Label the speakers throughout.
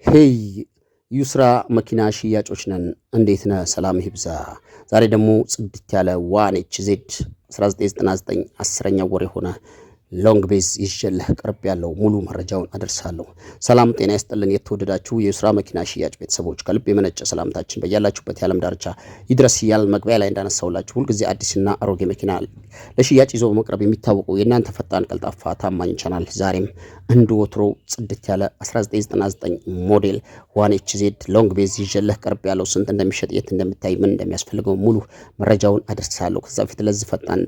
Speaker 1: Hey፣ ዩስራ መኪና ሽያጮች ነን። እንዴት ነህ? ሰላም ይብዛ። ዛሬ ደግሞ ጽድት ያለ one HZ 1999 10ኛ ወር የሆነ long base ይዤልህ ቀርቤያለሁ ሙሉ መረጃውን አደርሳለሁ። ሰላም ጤና ይስጥልን። የተወደዳችሁ የዩስራ መኪና ሽያጭ ቤተሰቦች፣ ከልብ የመነጨ ሰላምታችን በያላችሁበት የዓለም ዳርቻ ይድረስ እያልን፣ መግቢያ ላይ እንዳነሳውላችሁ ሁልጊዜ አዲስና አሮጌ መኪና ለሽያጭ ይዞ በመቅረብ የሚታወቀው የእናንተ ፈጣን፣ ቀልጣፋ፣ ታማኝ ቻናል ዛሬም እንደ ወትሮ ጽድት ያለ 1999 ሞዴል one HZ long base ይዤልህ ቀርቤያለሁ። ስንት እንደሚሸጥ፣ የት እንደሚታይ፣ ምን እንደሚያስፈልገው ሙሉ መረጃውን አደርሳለሁ። ከዛ በፊት ለዚህ ፈጣን፣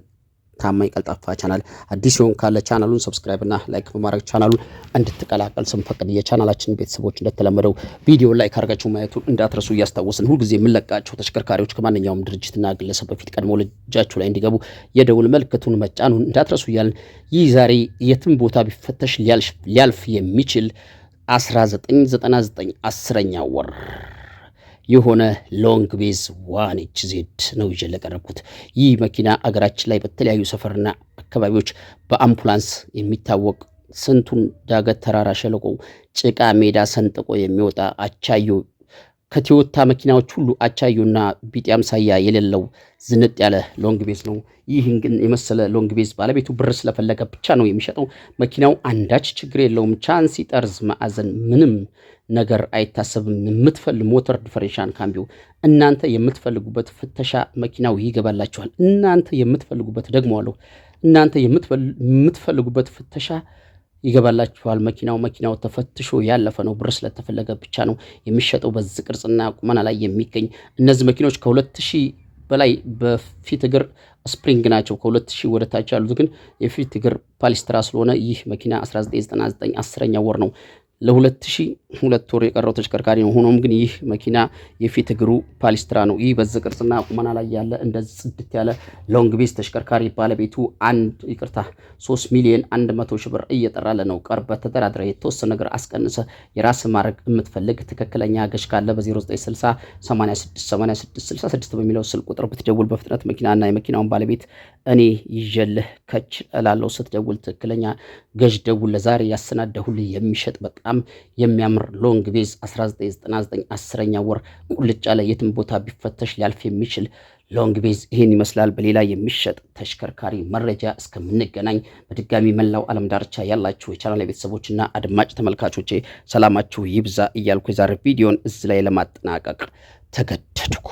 Speaker 1: ታማኝ፣ ቀልጣፋ ቻናል አዲስ የሆንክ ካለ ቻናሉን subscribe እና like በማድረግ ቻናሉን እንድትቀላቀል ስንፈቅድ፣ የቻናላችን ቤተሰቦች እንደተለመደው ቪዲዮ like አድርጋችሁ ማየቱን እንዳትረሱ እያስታወስን፣ ሁልጊዜ የምንለቃቸው ተሽከርካሪዎች ከማንኛውም ድርጅትና ግለሰብ በፊት ቀድሞ እጃችሁ ላይ እንዲገቡ የደውል ምልክቱን መጫኑን እንዳትረሱ እያልን፣ ይህ ዛሬ የትም ቦታ ቢፈተሽ ሊያልፍ የሚችል 1999 10ኛ ወር የሆነ long base one HZ ነው ይዤ ለቀረብኩት። ይህ መኪና አገራችን ላይ በተለያዩ ሰፈርና አካባቢዎች በአምቡላንስ የሚታወቅ፣ ስንቱን ዳገት፣ ተራራ፣ ሸለቆ፣ ጭቃ፣ ሜዳ ሰንጥቆ የሚወጣ፣ አቻዮ ከቶዮታ መኪናዎች ሁሉ አቻዮና ቢጤ አምሳያ የሌለው ዝንጥ ያለ long base ነው። ይህን ግን የመሰለ long base ባለቤቱ ብር ስለፈለገ ብቻ ነው የሚሸጠው። መኪናው አንዳች ችግር የለውም። ቻንሲ፣ ጠርዝ፣ ማዕዘን ምንም ነገር አይታሰብም። የምትፈልግ ሞተር፣ differential፣ ካምቢዮ እናንተ የምትፈልጉበት ፍተሻ መኪናው ይገባላችኋል። እናንተ የምትፈልጉበት፣ ደግሞ አለሁ፣ እናንተ የምትፈልጉበት ፍተሻ ይገባላችኋል። መኪናው ተፈትሾ ያለፈ ነው። ብር ስለተፈለገ ብቻ ነው የሚሸጠው። በዚህ ቅርጽና ቁመና ላይ የሚገኝ እነዚህ መኪኖች ከ2000 በላይ በፊት እግር spring ናቸው። ከ2000 ወደ ታች ያሉት ግን የፊት እግር ፓሊስትራ ስለሆነ ይህ መኪና 1999 10ኛ ወር ነው። ለ2002 ወር የቀረው ተሽከርካሪ ነው። ሆኖም ግን ይህ መኪና የፊት እግሩ ፓሊስትራ ነው። ይህ በዚህ ቅርጽና ቁመና ላይ ያለ እንደዚህ ጽድት ያለ long base ተሽከርካሪ ባለቤቱ አንድ፣ ይቅርታ፣ 3 ሚሊዮን 100 ሺህ ብር እየጠራለ ነው። ቀርበህ ተደራድረህ የተወሰነ ነገር አስቀንሰህ የራስ ማድረግ የምትፈልግ ትክክለኛ ገዥ ካለ በ0960 86 86 66 በሚለው ስልክ ቁጥር ብትደውል በፍጥነት መኪናና የመኪናውን ባለቤት እኔ ይዤልህ ከች እላለሁ። ስትደውል ትክክለኛ ገዥ ደውል። ለዛሬ ያሰናደሁልህ የሚሸጥ በጣም የሚያምር long base 1999 10ኛ ወር ቁልጭ ያለ፣ የትም ቦታ ቢፈተሽ ሊያልፍ የሚችል long base ይህን ይመስላል። በሌላ የሚሸጥ ተሽከርካሪ መረጃ እስከምንገናኝ በድጋሚ መላው ዓለም ዳርቻ ያላችሁ የቻናል ቤተሰቦችና አድማጭ ተመልካቾቼ ሰላማችሁ ይብዛ እያልኩ የዛሬ ቪዲዮን እዚህ ላይ ለማጠናቀቅ ተገደድኩ።